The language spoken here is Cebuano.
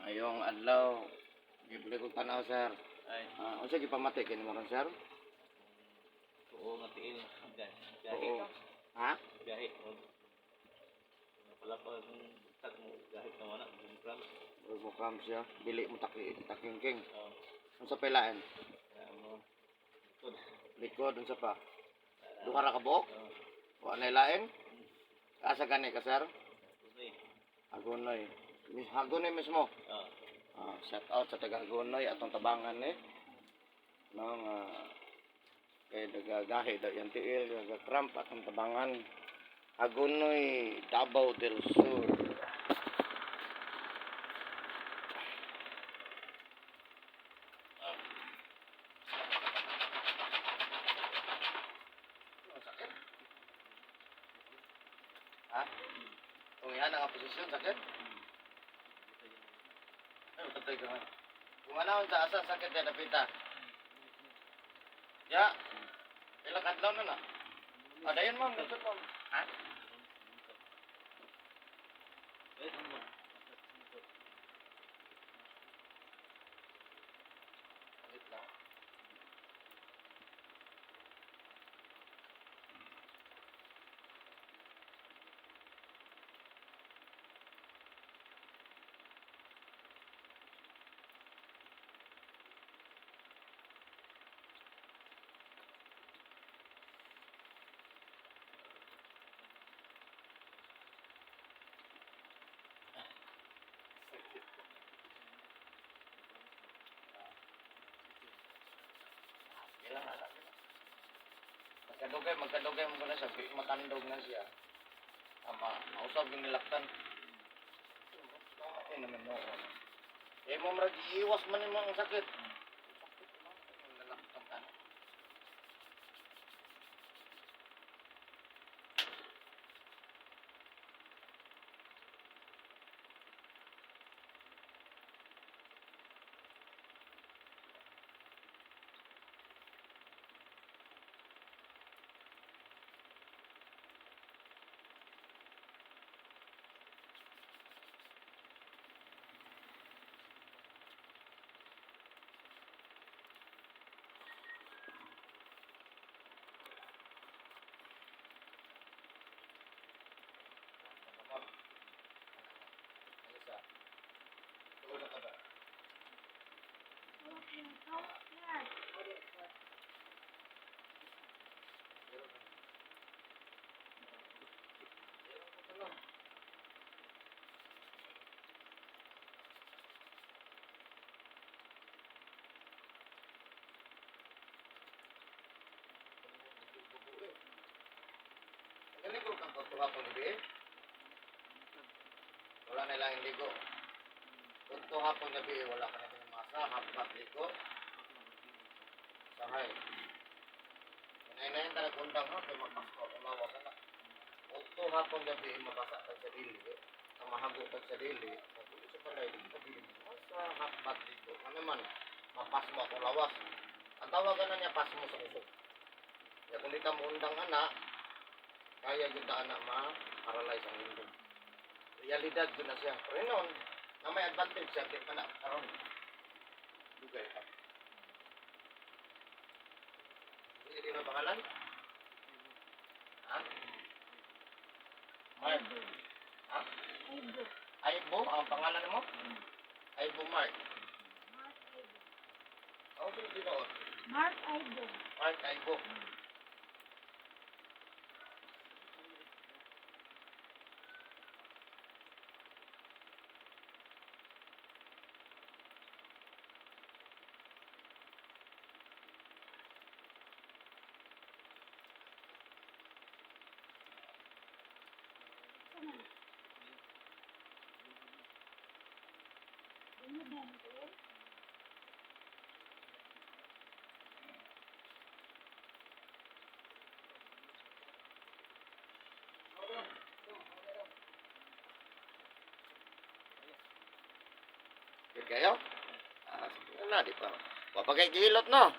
Ayong adlaw, gibalik kong tanaw, sir. Ay, Ah, unsa gipamati kini mo ron, sir? tuo nga tiil. Gahi. Oo. Ha? Gahi. Wala pa kung tag mo gahi na wala. Bumukram. Mo cramps siya. Dili mo taki takingking. Oo. Unsa pailain? Kaya mo. Likod. Likod, unsa pa? Duha ra ka buok? Oo. Wa na lain? Asa gani ka, sir? Tuloy. Hagonoy. Hagonoy mismo. Oo. Ah, shout out sa taga Hagonoy atong tabangan ni. No nga kay nagagahi daw yang tiil, nagakramp atong tabangan. Hagonoy, Davao del Sur. Sakit? Ha? Kung yan ang posisyon, sakit? Ay, patay ka nga. Kung ano sa asa, sakit yan, napita. Ya. Ilang kadlaw na na. Ah, dayon ma'am, dayon ma'am. Ha? Eh, ano ba? Wait lang. Ilang na. Magkadugay, magkadugay mo na siya, makandog na siya. Tama, mausap yung nilaktan. Ay naman noon. Eh mo marag iwas man yung mga sakit. Sakit man yung nalaktan ka na. Ma'am. Ano sa? Tuon na ka ba? Naligo kang pagtuha ko ni Bill? Wala na lang ligo. Kung hapon gabi, wala ka na masa, hapon ligo. Sahay. Inainayin talaga undang ha, kay magpasko ako lawas na. Udto hapon gabi, mabasa ka sa dili. Ang mahago ka sa dili, paguli sa palay, di ka dili masa, hapon ligo. Ano man, mapasmo ako lawas. Ang tawagan na niya, pasmo sa kusog. Kaya kung di ka muundang anak, kaya gyud ta anak ma-paralyze ang lindog. Realidad gyud na siya. Pero noon, na may advantage siya, di pa na karon. Dugay pa. Hindi na pangalan? Ha? Mark. Ha? Aibo. Aibo, ang pangalan mo? Aibo Mark. Mark Aibo. Ako sino tinuod? Mark Aibo. Mark Aibo. Saan na? Dungod na ang tiil. Good kayo? Ah, sige na, di pa. Wapagay gihilot, no?